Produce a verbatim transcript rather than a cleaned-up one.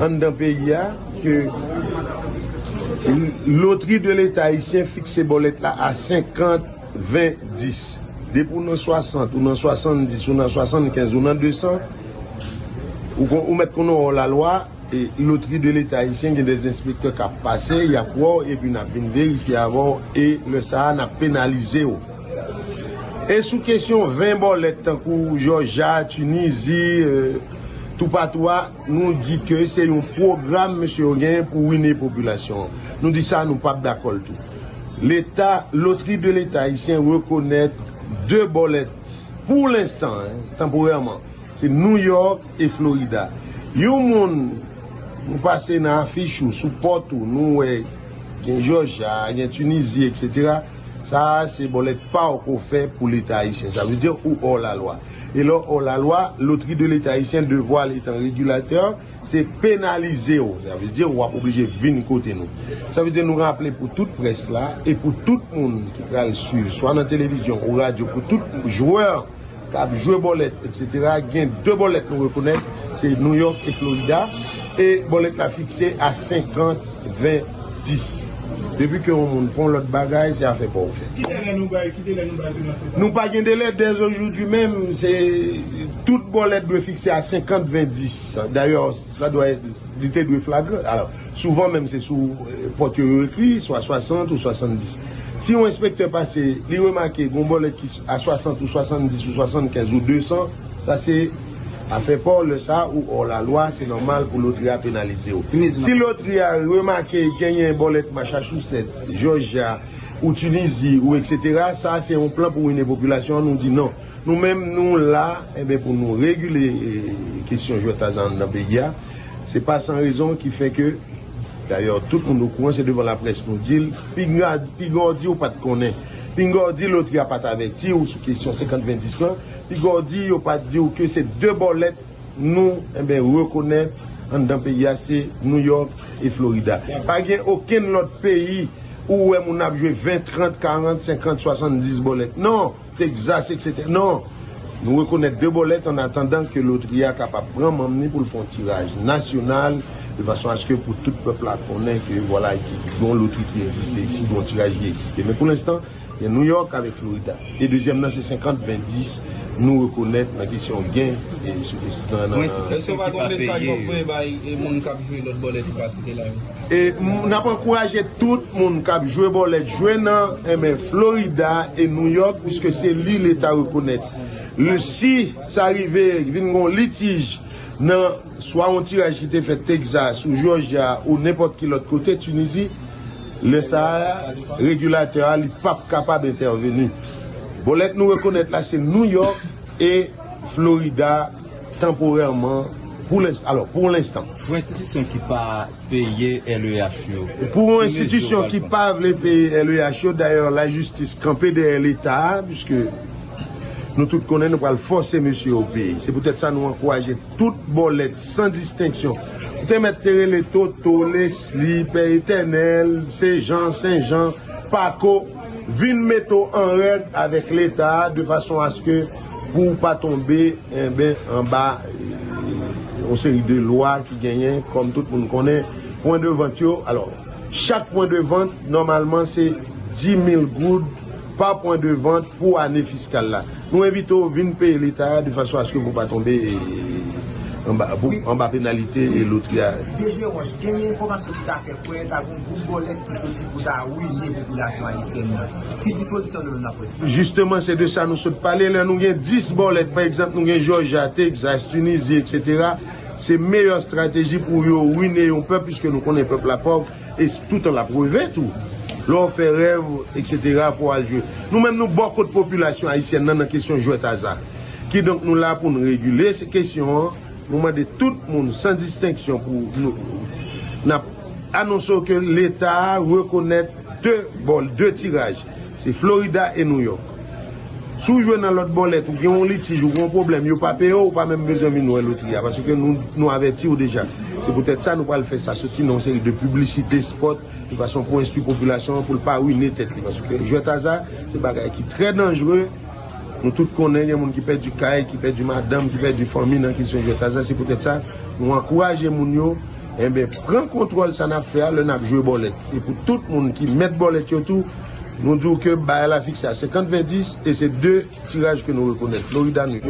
anndan peyi a, ke Lotri de Leta Ayisyen fikse bòlèt la a senkant, ven, dis. Depi w nan swasant, ou nan swasanndis, ou nan swasannkenz, ou nan desan, ou, kon- ou mèt konn ou hors la loi, e Lotri de Leta Ayisyen gen de enspektè k ap pase, y ap wè w, epi n ap vin verifye avè w, e lè sa a, n ap penalize w. E sou kesyon ven bòlèt, tankou Jòjya, Tinizi, e, toupatou a, nou di ke se yon pwogram mesye yo genyen pou wine popilasyon an. Nou di sa, nou p ap dakò l tou. Leta, Lotri de Leta Ayisyen rekonèt de bòlèt, pou lenstan, en, tanporèman, se New York e Florida. Yon moun, nou pase nan afich ou, sou pòt ou, nou wè gen Jòjya, gen Tinizi, etsetera. Sa a, se bòlèt pa w ke w fè pou Leta ayisyen. Sa vle di ou hors la loi. E lè w hors la loi, Lotri de Leta Ayisyen, devwa l etan regilatè, se penalize w. Sa vle di w ap oblije vin kote nou. Sa vle di nou raple pou tout près la e pou tout moun ki pral swiv, swa nan televizyon ou radyo, pou tout jwè k ap jwe bòlèt, etsetera, gen de bòlèt nou rekonèt, se New York e Florida, e bòlèt la fikse a senkant, ven, dis. Depi ke yon moun fè yon lòt bagay, se afè pa w fè. Ki delè nou bay, ki delè nou bay pou lanse sa? Nou pa gen delè, dès aujourd'hui menm, se tout bòlèt dwe fikse a senkant, ven, dis. Dayè, sa dwe, li te dwe flagran. Alò, souvan menm se sou, eh, pòt yo yo ekri, swa swasant ou swasanndis. Si yon enspektè pase, li remake gon bòlèt ki a swasant ou swasanndis ou swasannkenz ou desan, sa se afè pa w, lè sa a ou hors la loi, se nòmal pou lotri a penalize w. Si lotri a remake genyen bòlèt Massachusetts, Jòjya, ou Tinizi, ou etsetera, sa se yon plan pou wine popilasyon an, nou di non. Nou menm, nou la, enben, pou nou regile, eh, kesyon jwèt aza anndan peyi a. Se pa san rezon ki fè ke, dayè, tout moun okouran, se devan laprès nou di l, pinga, pinga w di w pa t konnen. Pinga w di lotri a pa t avèti w sou kesyon senkant, ven, dis lan. Pinga w di yo pa t di w ke se de bòlèt nou, enben, rekonèt anndan peyi a, se New York e Florida. Pa gen okenn lòt peyi ou wè moun ap jwe ven, trant, karant, senkant, swasanndis bòlèt. Non, Texas, etsetera. Non. Nou rekonèt de bòlèt an atandan ke lotri a kapab pran manm ni pou l fè yon tiraj nasyonal, de fason aske pou tout pèp la konnen ke, vwala, gen yon lotri ki egziste isi, gen yon tiraj ki egziste. Men pou lenstan, gen New York avèk Florida. E dezyèm nan, se senkant, ven, dis, nou rekonèt nan kesyon gen, e sou kesyon nan, nan, Èske w pa gen yon mesaj w ap voye bay, e, moun k ap jwe lòt bòlèt ou pa site la yo? E m, n ap ankouraje tout moun k ap jwe bòlèt jwe nan, enben, Florida e New York, piske se li Leta rekonèt. Le, si sa rive vin gon litij nan swa yon tiraj ki te fèt Texas ou Jòjya ou nenpòt ki lòt kote, Tinizi, lè sa a, regilatè a, li p ap kapab entèveni. Bòlèt nou rekonèt la, se New York e Florida, tanporèman, pou lens-, alò, pou lenstan. Pou enstitisyon ki pa peye L E H yo, pou yon enstitisyon ki pa vle peye L E H yo, dayè, lajistis kanpe dèyè Leta a, piske nou tout konnen nou pral fòse mesye yo peye. Se poutèt sa nou ankouraje tout bòlèt, san distenksyon. Ou te mèt te rele Toto, Leslie, Pè Etènèl, Sejan, Senjan, Pako, vin mete w an règ avèk Leta a, de fason aske pou w pa tonbe, enben, anba, eh, yon seri de lwa ki genyen, kòm tout moun konnen, pwen de vant yo. Alò, chak pwen de vant, nòmalman, se dis mil goud pa pwen de vant pou ane fiskal la. Nou envite w vin peye Leta a de fason aske pou pa tonbe, eh, anba, pou, anba penalite, eh, lotri a. D G Roche, genyen enfòmasyon ki ta fè kwè ta gon gwoup bòlèt ki soti pou ta wine popilasyon ayisyèn nan. Ki dispozisyon nou menm n ap pran sou sa? Jisteman, se de sa nou sot pale. Lè nou gen dis bòlèt, pa egzanp, nou gen Jòjya, Texas, Tinizi, etsetera, se meyè estrateji pou yo wine yon pèp, piske nou konnen pèp la pòv, e s-, toutan l ap reve tou. Lè w fè rèv, etsetera, pou w al jwe. Nou menm, nou bò kot popilasyon ayisyèn nan, nan kesyon jwèt aza. Kidonk, nou la pou n regile se kesyon an. Nou mande tout moun, san distenksyon, pou nou, n ap anonse w ke Leta a rekonèt de bòl, de tiraj. Se Florida e New York. Si w jwe nan lòt bòlèt, ou gen yon litij, ou gen yon pwoblèm, yo pa peye w, ou pa menm bezwen vin wè lotri a, paske nou, nou avèti w deja. Se poutèt sa nou pral fè sa soti nan yon seri de piblisite, spòt, de fason pou enstwi popilasyon an, pou l pa wine tèt li. Paske jwèt aza, se bagay ki trè danjere, Nou tout konnen gen moun ki pèdi kay, ki pèdi madanm, ki pèdi fanmi nan kesyon jwèt la. Sa se poutèt sa, nou ankouraje moun yo, enben, pran kontwòl sa n ap fè a lè n ap jwe bòlèt. E pou tout moun ki mèt bòlèt yo tou, nou di w ke bagay la fikse a senkant ven dis e se de tiraj ke nou rekonèt. Florida, New York.